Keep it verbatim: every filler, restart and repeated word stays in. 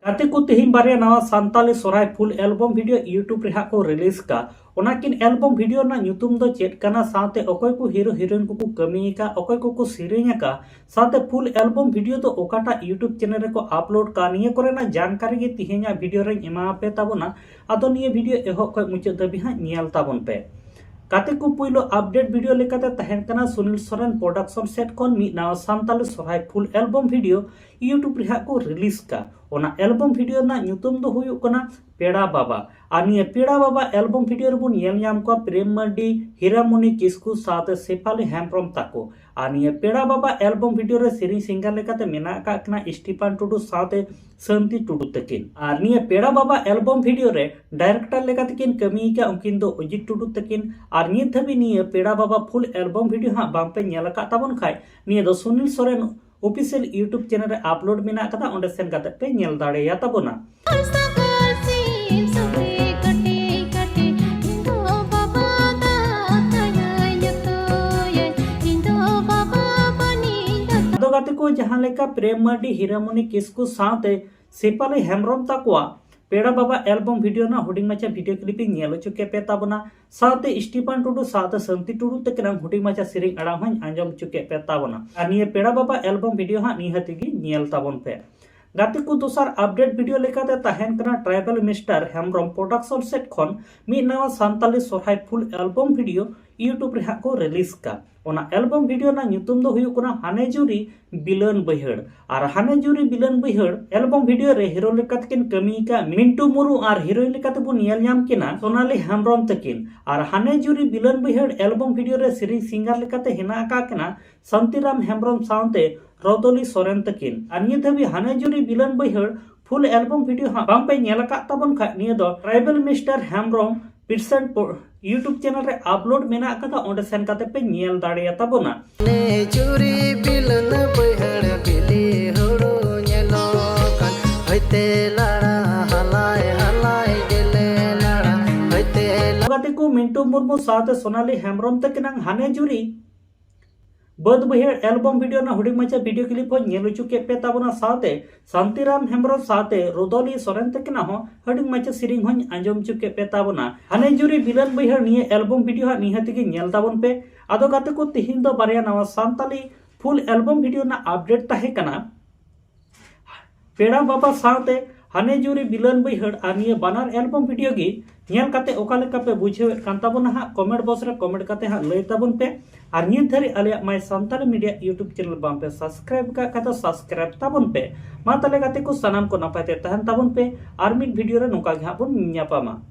ᱜᱟᱛᱮ ᱠᱚ, ᱛᱮᱦᱮᱧ ᱵᱟᱨᱭᱟ ᱱᱟᱣᱟ ᱥᱟᱱᱛᱟᱞᱤ ᱥᱚᱨᱦᱟᱭ ᱯᱷᱩᱞ ᱮᱞᱵᱚᱢ ᱵᱷᱤᱰᱤᱭᱳ YouTube ᱨᱮ ᱦᱟᱸᱜ ᱠᱚ ᱨᱤᱞᱤᱡᱽ ᱠᱟᱜᱼᱟ᱾ ᱚᱱᱟᱠᱤᱱ ᱮᱞᱵᱚᱢ ᱵᱷᱤᱰᱤᱭᱳ ᱨᱮᱱᱟᱜ ᱧᱩᱛᱩᱢ ᱫᱚ ᱪᱮᱫ ᱠᱟᱱᱟ, ᱥᱟᱶᱛᱮ ᱚᱠᱚᱭ ᱠᱚ ᱦᱤᱨᱳ ᱦᱤᱨᱳᱭᱤᱱ ᱠᱚᱠᱚ ᱠᱟᱹᱢᱤ ᱟᱠᱟᱫ, ᱚᱠᱚᱭ ᱠᱚᱠᱚ ᱥᱮᱨᱮᱧ ᱟᱠᱟᱫ, ᱥᱟᱶᱛᱮ ᱯᱷᱩᱞ ᱮᱞᱵᱚᱢ ᱵᱷᱤᱰᱤᱭᱳ ᱫᱚ ᱚᱠᱟᱴᱟᱜ YouTube ᱪᱮᱱᱮᱞ ᱨᱮᱠᱚ ᱟᱯᱞᱳᱰ ᱠᱟᱜᱼᱟ, ᱱᱤᱭᱟᱹ ᱠᱚᱨᱮᱱᱟᱜ ᱡᱟᱱᱠᱟᱨᱤ ᱜᱮ ᱛᱮᱦᱮᱧᱟᱜ ᱵᱷᱤᱰᱤᱭᱳ ᱨᱮᱧ ᱮᱢᱟ ᱟᱯᱮ ᱛᱟᱵᱚᱱᱟ᱾ ᱟᱫᱚ ᱱᱤᱭᱟᱹ ᱵᱷᱤᱰᱤᱭᱳ ᱮᱦᱚᱵ ᱠᱷᱚᱱ ᱢᱩᱪᱟᱹᱫ ᱫᱷᱟᱹᱵᱤᱡ ᱦᱟᱸᱜ ᱧᱮᱞ ᱛᱟᱵᱚᱱ ᱯᱮ᱾ ᱜᱟᱛᱮ ᱠᱚ, ᱯᱩᱭᱞᱩ ᱟᱯᱰᱮᱴ ᱵᱷᱤᱰᱤᱭᱳ ᱞᱮᱠᱟᱛᱮ ᱛᱟᱦᱮᱱ ᱠᱟᱱᱟ ᱥᱩᱱᱤᱞ ᱥᱚᱨᱮᱱ ᱯᱨᱚᱰᱟᱠᱥᱚᱱ ᱥᱮᱫ ᱠᱷᱚᱱ ᱢᱤᱫ ᱱᱟᱣᱟ ᱥᱟᱱᱛᱟᱞᱤ ᱥᱚᱨᱦᱟᱭ ᱯᱷᱩᱞ ᱮᱞᱵᱚᱢ ᱵᱷᱤᱰᱤᱭᱳ YouTube ᱨᱮ ᱦᱟᱸᱜ ᱠᱚ ᱨᱤᱞᱤᱡᱽ ᱠᱟᱜᱼᱟ᱾ ᱚᱱᱟ ᱮᱞᱵᱚᱢ ᱵᱷᱤᱰᱤᱭᱳ ᱨᱮᱱᱟᱜ ᱧᱩᱛᱩᱢ ᱫᱚ ᱦᱩᱭᱩᱜ ᱠᱟᱱᱟ ᱯᱮᱲᱟ ᱵᱟᱵᱟ᱾ ᱟᱨ ᱱᱤᱭᱟᱹ ᱯᱮᱲᱟ ᱵᱟᱵᱟ ᱮᱞᱵᱚᱢ ᱵᱷᱤᱰᱤᱭᱳ ᱨᱮᱵᱚᱱ ᱧᱮᱞ ᱧᱟᱢ ᱠᱚᱣᱟ ᱯᱨᱮᱢ ᱢᱟᱨᱰᱤ, ᱦᱤᱨᱟᱢᱚᱱᱤ ᱠᱤᱥᱠᱩ ᱥᱟᱶᱛᱮ ᱥᱮᱯᱷᱟᱞᱤ ᱦᱮᱢᱵᱨᱚᱢ ᱛᱟᱠᱚ᱾ ᱟᱨ ᱱᱤᱭᱟᱹ ᱯᱮᱲᱟ ᱵᱟᱵᱟ ᱮᱞᱵᱚᱢ ᱵᱷᱤᱰᱤᱭᱳ ᱨᱮ ᱥᱮᱨᱮᱧ ᱥᱤᱝᱜᱟᱨ ᱞᱮᱠᱟᱛᱮ ᱢᱮᱱᱟᱜ ᱟᱠᱟᱫ ᱠᱤᱱᱟ ᱥᱴᱤᱯᱷᱟᱱ ᱴᱩᱰᱩ ᱥᱟᱶᱛᱮ ᱥᱟᱱᱛᱤ ᱴᱩᱰᱩ ᱛᱟᱹᱠᱤᱱ᱾ ᱟᱨ ᱱᱤᱭᱟᱹ ᱯᱮᱲᱟ ᱵᱟᱵᱟ ᱮᱞᱵᱚᱢ ᱵᱷᱤᱰᱤᱭᱳ ᱨᱮ ᱰᱟᱭᱨᱮᱠᱴᱚᱨ ᱞᱮᱠᱟᱛᱮᱠᱤᱱ ᱠᱟᱹᱢᱤ ᱟᱠᱟᱫ, ᱩᱱᱠᱤᱱ ᱫᱚ ᱚᱡᱤᱛ ᱴᱩᱰᱩ ᱛᱟᱹᱠᱤᱱ᱾ ᱟᱨ ᱱᱤᱛ ᱫᱷᱟᱹᱵᱤᱡ ᱱᱤᱭᱟᱹ ᱯᱮᱲᱟ ᱵᱟᱵᱟ ᱯᱷᱩᱞ ᱮᱞᱵᱚᱢ ᱵᱷᱤᱰᱤᱭᱳ ᱦᱟᱸᱜ ᱵᱟᱝᱯᱮ ᱧᱮᱞ ᱟᱠᱟᱫ ᱛᱟᱵᱚᱱ ᱠᱷᱟᱡ, ᱱᱤᱭᱟᱹ ᱫᱚ Sunil Soren official YouTube channel ᱨᱮ ᱟᱯᱞᱳᱰ ᱢᱮᱱᱟᱜ ᱟᱠᱟᱫᱟ, ᱚᱸᱰᱮ ᱥᱮᱱ ᱠᱟᱛᱮ ᱯᱮ ᱧᱮᱞ ᱫᱟᱲᱮᱭᱟ ᱛᱟᱵᱚᱱᱟ᱾ ᱥᱟᱜᱟᱨ ᱥᱤᱢ ᱥᱩᱠᱨᱤ ᱠᱟᱹᱴᱤᱡ ᱠᱟᱹᱴᱤᱡ, ᱤᱧ ᱫᱚ ᱵᱟᱵᱟ ᱫᱟᱠᱟᱭᱟᱭ ᱩᱛᱩᱭᱟᱭ, ᱤᱧ ᱫᱚ ᱵᱟᱵᱟ ᱵᱟᱹᱱᱤᱡ ᱫᱟᱠᱟ᱾ ᱟᱫᱚ ᱜᱟᱛᱮ ᱠᱚ, ᱡᱟᱦᱟᱸ ᱞᱮᱠᱟ ᱯᱨᱮᱢ ᱢᱟᱨᱰᱤ, ᱦᱤᱨᱟᱢᱚᱱᱤ ᱠᱤᱥᱠᱩ ᱥᱟᱶᱛᱮ ᱥᱮᱯᱷᱟᱞᱤ ᱦᱮᱢᱵᱨᱚᱢ ᱛᱟᱠᱚᱣᱟᱜ ᱯᱮᱲᱟ ᱵᱟᱵᱟ ᱮᱞᱵᱚᱢ ᱵᱷᱤᱰᱤᱭᱳ ᱨᱮᱱᱟᱜ ᱦᱩᱰᱤᱧ ᱢᱟᱪᱷᱟ ᱵᱷᱤᱰᱤᱭᱳ ᱠᱞᱤᱯ ᱤᱧ ᱧᱮᱞ ᱦᱚᱪᱚ ᱠᱮᱫ ᱯᱮ ᱛᱟᱵᱚᱱᱟ, ᱥᱟᱶᱛᱮ ᱥᱴᱤᱯᱷᱟᱱ ᱴᱩᱰᱩ ᱥᱟᱶᱛᱮ ᱥᱟᱱᱛᱤ ᱴᱩᱰᱩ ᱛᱟᱹᱠᱤᱱᱟᱜ ᱦᱩᱰᱤᱧ ᱢᱟᱪᱷᱟ ᱥᱮᱨᱮᱧ ᱟᱲᱟᱝ ᱦᱚᱸᱧ ᱟᱸᱡᱚᱢ ᱦᱚᱪᱚ ᱠᱮᱫ ᱯᱮ ᱛᱟᱵᱚᱱᱟ᱾ ᱟᱨ ᱱᱤᱭᱟᱹ ᱯᱮᱲᱟ ᱵᱟᱵᱟ ᱮᱞᱵᱚᱢ ᱵᱷᱤᱰᱤᱭᱳ ᱦᱟᱸᱜ ᱱᱤᱦᱟᱹᱛ ᱜᱮ ᱧᱮᱞ ᱛᱟᱵᱚᱱ ᱯᱮ᱾ ᱜᱟᱛᱮ ᱠᱚ, ᱫᱚᱥᱟᱨ ᱟᱯᱰᱮᱴ ᱵᱷᱤᱰᱤᱭᱳ ᱞᱮᱠᱟᱛᱮ ᱛᱟᱦᱮᱱ ᱠᱟᱱᱟ ᱴᱨᱟᱭᱵᱟᱞ ᱢᱤᱥᱴᱟᱨ ᱦᱮᱢᱵᱨᱚᱢ ᱯᱨᱚᱰᱟᱠᱥᱚᱱ ᱥᱮᱫ ᱠᱷᱚᱱ ᱢᱤᱫ ᱱᱟᱣᱟ ᱥᱟᱱᱛᱟᱞᱤ ᱥᱚᱨᱦᱟᱭ ᱯᱷᱩᱞ ᱮᱞᱵᱚᱢ ᱵᱷᱤᱰᱤᱭᱳ YouTube ᱨᱮ ᱦᱟᱸᱜ ᱠᱚ ᱨᱤᱞᱤᱡᱽ ᱠᱟᱜᱼᱟ᱾ ᱚᱱᱟ ᱮᱞᱵᱚᱢ ᱵᱷᱤᱰᱤᱭᱳ ᱨᱮᱱᱟᱜ ᱧᱩᱛᱩᱢ ᱫᱚ ᱦᱩᱭᱩᱜ ᱠᱟᱱᱟ ᱦᱟᱱᱮ ᱡᱩᱨᱤ ᱵᱤᱞᱟᱹᱱ ᱵᱟᱹᱭᱦᱟᱹᱲ᱾ ᱟᱨ ᱦᱟᱱᱮ ᱡᱩᱨᱤ ᱵᱤᱞᱟᱹᱱ ᱵᱟᱹᱭᱦᱟᱹᱲ ᱮᱞᱵᱚᱢ ᱵᱷᱤᱰᱤᱭᱳ ᱨᱮ ᱦᱤᱨᱳ ᱞᱮᱠᱟᱛᱮᱠᱤᱱ ᱠᱟᱹᱢᱤ ᱟᱠᱟᱫ ᱢᱤᱱᱴᱩ ᱢᱩᱨᱢᱩ ᱟᱨ ᱦᱤᱨᱳᱭᱤᱱ ᱞᱮᱠᱟᱛᱮᱵᱚᱱ ᱧᱮᱞ ᱧᱟᱢ ᱠᱤᱱᱟ ᱥᱳᱱᱟᱞᱤ ᱦᱮᱢᱵᱨᱚᱢ ᱛᱟᱹᱠᱤᱱ᱾ ᱟᱨ ᱦᱟᱱᱮ ᱡᱩᱨᱤ ᱵᱤᱞᱟᱹᱱ ᱵᱟᱹᱭᱦᱟᱹᱲ ᱮᱞᱵᱚᱢ ᱵᱷᱤᱰᱤᱭᱳ ᱨᱮ ᱥᱮᱨᱮᱧ ᱥᱤᱝᱜᱟᱨ ᱞᱮᱠᱟᱛᱮ ᱦᱮᱱᱟᱜ ᱟᱠᱟᱫ ᱠᱤᱱᱟ ᱥᱟᱱᱛᱤᱨᱟᱢ ᱦᱮᱢᱵᱨᱚᱢ ᱥᱟᱶᱛᱮ ᱨᱚᱫᱚᱞᱤ ᱥᱚᱨᱮᱱ ᱛᱟᱹᱠᱤᱱ᱾ ᱟᱨ ᱱᱤᱭᱟᱹ ᱫᱷᱟᱹᱵᱤᱡ ᱦᱟᱱᱮ ᱡᱩᱨᱤ ᱵᱤᱞᱟᱹᱱ ᱵᱟᱹᱭᱦᱟᱹᱲ ᱯᱷᱩᱞ ᱮᱞᱵᱚᱢ ᱵᱷᱤᱰᱤᱭᱳ ᱦᱟᱸᱜ ᱵᱟᱝᱯᱮ ᱧᱮᱞ ᱟᱠᱟᱫ ᱛᱟᱵᱚᱱ ᱠᱷᱟᱡ, ᱱᱤᱭᱟᱹ ᱫᱚ tribal mister Hembrom present YouTube channel ᱨᱮ ᱟᱯᱞᱳᱰ ᱢᱮᱱᱟᱜ ᱟᱠᱟᱫᱟ, ᱚᱸᱰᱮ ᱥᱮᱱ ᱠᱟᱛᱮ ᱯᱮ ᱧᱮᱞ ᱫᱟᱲᱮᱭᱟ ᱛᱟᱵᱚᱱᱟ᱾ ᱦᱟᱱᱮ ᱡᱩᱨᱤ ᱵᱤᱞᱟᱹᱱ ᱵᱟᱹᱭᱦᱟᱹᱲ ᱵᱤᱞᱤ ᱦᱩᱲᱩ ᱧᱮᱞᱚᱜ ᱠᱟᱱ, ᱦᱚᱭᱛᱮ ᱞᱟᱲᱟ ᱦᱟᱞᱟᱭ ᱦᱟᱞᱟᱭ ᱜᱮᱞᱮ ᱞᱟᱲᱟ, ᱦᱚᱭᱛᱮ ᱞᱟ- ᱜᱟᱛᱮ ᱠᱚ, ᱢᱤᱱᱴᱩ ᱢᱩᱨᱢᱩ ᱥᱟᱶᱛᱮ ᱥᱳᱱᱟᱞᱤ ᱦᱮᱢᱵᱨᱚᱢ ᱛᱟᱹᱠᱤᱱᱟᱝ ᱦᱟᱱᱮ ᱡᱩᱨᱤ ᱵᱟᱹᱫ ᱵᱟᱹᱭᱦᱟᱹᱲ ᱮᱞᱵᱚᱢ ᱵᱷᱤᱰᱤᱭᱳ ᱨᱮᱱᱟᱜ ᱦᱩᱰᱤᱧ ᱢᱟᱪᱷᱟ ᱵᱷᱤᱰᱤᱭᱳ ᱠᱞᱤᱯ ᱦᱚᱸᱧ ᱧᱮᱞ ᱦᱚᱪᱚ ᱠᱮᱫ ᱯᱮ ᱛᱟᱵᱚᱱᱟ, ᱥᱟᱶᱛᱮ ᱥᱟᱱᱛᱤᱨᱟᱢ ᱦᱮᱢᱵᱨᱚᱢ ᱥᱟᱶᱛᱮ ᱨᱩᱫᱚᱞᱤ ᱥᱚᱨᱮᱱ ᱛᱟᱹᱠᱤᱱᱟᱜ ᱦᱚᱸ ᱦᱩᱰᱤᱧ ᱢᱟᱪᱷᱟ ᱥᱮᱨᱮᱧ ᱦᱚᱸᱧ ᱟᱸᱡᱚᱢ ᱦᱚᱪᱚ ᱠᱮᱫ ᱯᱮ ᱛᱟᱵᱚᱱᱟ᱾ ᱦᱟᱱᱮ ᱡᱩᱨᱤ ᱵᱤᱞᱟᱹᱱ ᱵᱟᱹᱭᱦᱟᱹᱲ ᱱᱤᱭᱟᱹ ᱮᱞᱵᱚᱢ ᱵᱷᱤᱰᱤᱭᱳ ᱦᱟᱸᱜ ᱱᱤᱦᱟᱹᱛ ᱜᱮ ᱧᱮᱞ ᱛᱟᱵᱚᱱ ᱯᱮ᱾ ᱟᱫᱚ ᱜᱟᱛᱮ ᱠᱚ, ᱛᱤᱦᱤᱧ ᱫᱚ ᱵᱟᱨᱭᱟ ᱱᱟᱣᱟ ᱥᱟᱱᱛᱟᱞᱤ ᱯᱷᱩᱞ ᱮᱞᱵᱚᱢ ᱵᱷᱤᱰᱤᱭᱳ ᱨᱮᱱᱟᱜ ᱟᱯᱰᱮᱴ ᱛᱟᱦᱮᱸ ᱠᱟᱱᱟ᱾ ᱯᱮᱲᱟ ᱵᱟᱵᱟ ᱥᱟᱶᱛᱮ ᱦᱟᱱᱮ ᱡᱩᱨᱤ ᱵᱤᱞᱟᱹᱱ ᱵᱟᱹᱭᱦᱟᱹᱲ ᱟᱨ ᱱᱤᱭᱟᱹ ᱵᱟᱱᱟᱨ ᱮᱞᱵᱚᱢ ᱵᱷᱤᱰᱤᱭᱳ ᱜᱮ ᱧᱮᱞ ᱠᱟᱛᱮ ᱚᱠᱟ ᱞᱮᱠᱟ ᱯᱮ ᱵᱩᱡᱷᱟᱹᱣᱮᱫ ᱠᱟᱱ ᱛᱟᱵᱚᱱᱟ ᱦᱟᱸᱜ, ᱠᱚᱢᱮᱱᱴ ᱵᱚᱠᱥ ᱨᱮ ᱠᱚᱢᱮᱱᱴ ᱠᱟᱛᱮ ᱦᱟᱸᱜ ᱞᱟᱹᱭ ᱛᱟᱵᱚᱱ ᱯᱮ᱾ ᱟᱨ ᱱᱤᱛ ᱫᱷᱟᱹᱨᱤᱡ ᱟᱞᱮᱭᱟᱜ ᱢᱟᱭ ᱥᱟᱱᱛᱟᱲᱤ ᱢᱤᱰᱤᱭᱟ ᱭᱩᱴᱩᱵᱽ ᱪᱮᱱᱮᱞ ᱵᱟᱝ ᱯᱮ ᱥᱟᱵᱥᱠᱨᱟᱭᱤᱵ ᱟᱠᱟᱫ ᱠᱷᱟᱡ ᱫᱚ ᱥᱟᱵᱥᱠᱨᱟᱭᱤᱵ ᱛᱟᱵᱚᱱ ᱯᱮ᱾ ᱢᱟ ᱛᱟᱦᱞᱮ ᱜᱟᱛᱮ ᱠᱚ, ᱥᱟᱱᱟᱢ ᱠᱚ ᱱᱟᱯᱟᱭ ᱛᱮ ᱛᱟᱦᱮᱱ ᱛᱟᱵᱚᱱ ᱯᱮ, ᱟᱨ ᱢᱤᱫ ᱵᱷᱤᱰᱤᱭᱳ ᱨᱮ ᱱᱚᱝᱠᱟ ᱜᱮ ᱦᱟᱸᱜ ᱵᱚᱱ ᱧᱟᱯᱟᱢᱟ᱾